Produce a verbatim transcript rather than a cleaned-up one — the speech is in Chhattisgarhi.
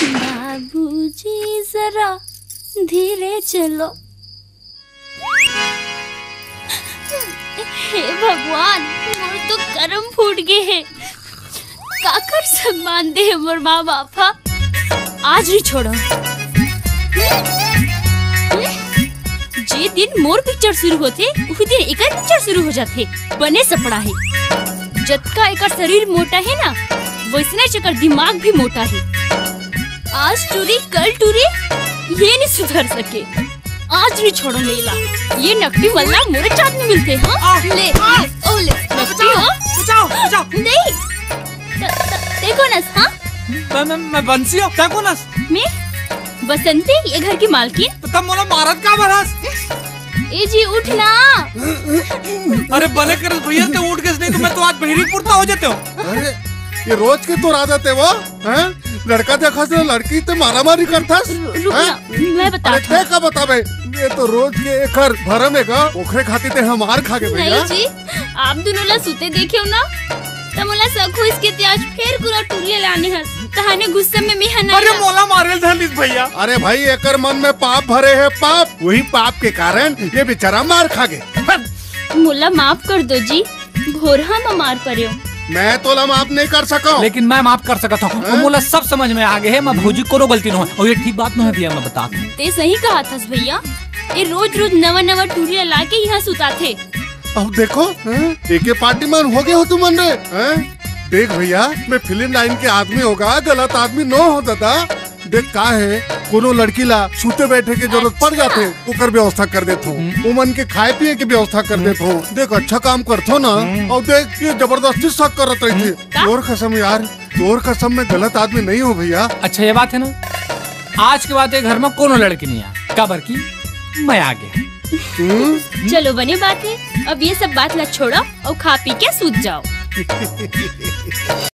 बाबूजी, जरा धीरे चलो। हे भगवान, मोर तो करम फूट गे हे। काकर संग बांध दे हे मोर माँ बाप हा। आज नहीं छोड़ो। जे दिन मोर पिक्चर शुरू होथे, उही दिन एकर पिक्चर शुरू हो जाथे। बने सपड़ा हे। जतका एकर शरीर मोटा हे ना, वैसने एकर दिमाग भी मोटा हे। आज टूरी, कल टूरी, ये नहीं सुधर सके। आज नहीं छोड़ो मेला। ये नकली मल्ला मोरे चाट में मिलते, हाँ? आ, ले, आ, ले, ओ ले, नकली हो? बचाओ, बचाओ। नहीं। त-, त-, देखो ना, हाँ? मैं, मैं, मैं बंसी हूँ, देखो ना। मैं बसंती, ये घर की मालकिन। त-, तब मोला मारत काबर हस? ए जी, उठ ना। अरे बने करस भैया, ते उठ गेस, नहीं तो मैं तो आज बहिरी पुरता हो जाते हूँ। अरे, ये रोज के तोर आदत हे वो, हैं? लड़का देखस ना लड़की ते मारा मारी करथस, रु-, रुक हैं? ना, मैं बता अरे, ते का बताबे? ये तो रोज के एकर भरम हे का, ओखरे खातिर ते हमार खा गे भैया। नहीं जी, आप दोनों ला सुते देखे हो ना, त मोला सक होइस के ते आज फेर पूरा टूरी ला लाने हस। तहाने गुस्सा में मैं हना अरे ला- मोला मारे ल धलिस भैया। अरे भाई, एकर मन में पाप भरे हे पाप, वही पाप के कारण ये बेचारा मार खा गे। हट। मोला माफ कर दो जी, भोरहा म मार परेव। मैं तोला माफ नहीं कर सकव। लेकिन मैं माफ कर सकत हूँ। हैं? मोला सब समझ में आ गे हे, मैं भौजी कोनो गलती नोहे। अउ ये ठीक बात नोहे भैया, मैं बता दूँ। ते सही कहा थस भैया, ये रोज रोज नवा नवा टूरी ला के यहाँ सुताथे। अब देखो, हैं? एके पार्टी मन हो गे हो तुमन रे, हैं? देख भैया, मैं फिल्म लाइन के आदमी हों गा, गलत आदमी नोहों दादा। देख का हे, कोनो लड़की ला सुते बैठे के जरूरत पड़ अच्छा। जाथे, ओकर व्यवस्था कर देथों। हम्म। उमन के खाए पिए के व्यवस्था कर हम्म। देथों। देख अच्छा काम करथों ना, हम्म। अउ देख ये जबरदस्ती सक करत रहिथे। हम्म। का? तोर कसम यार, तोर कसम मैं गलत आदमी नहीं हों भैया। अच्छा ये बात हे ना, आज के बाद ये घर में कोनो लड़की नहीं आए, काबर कि मैं आ गे। हम्म? चलो बने बात हे, अब ये सब बात ला छोड़ो अउ खा पी के सूत जाओ।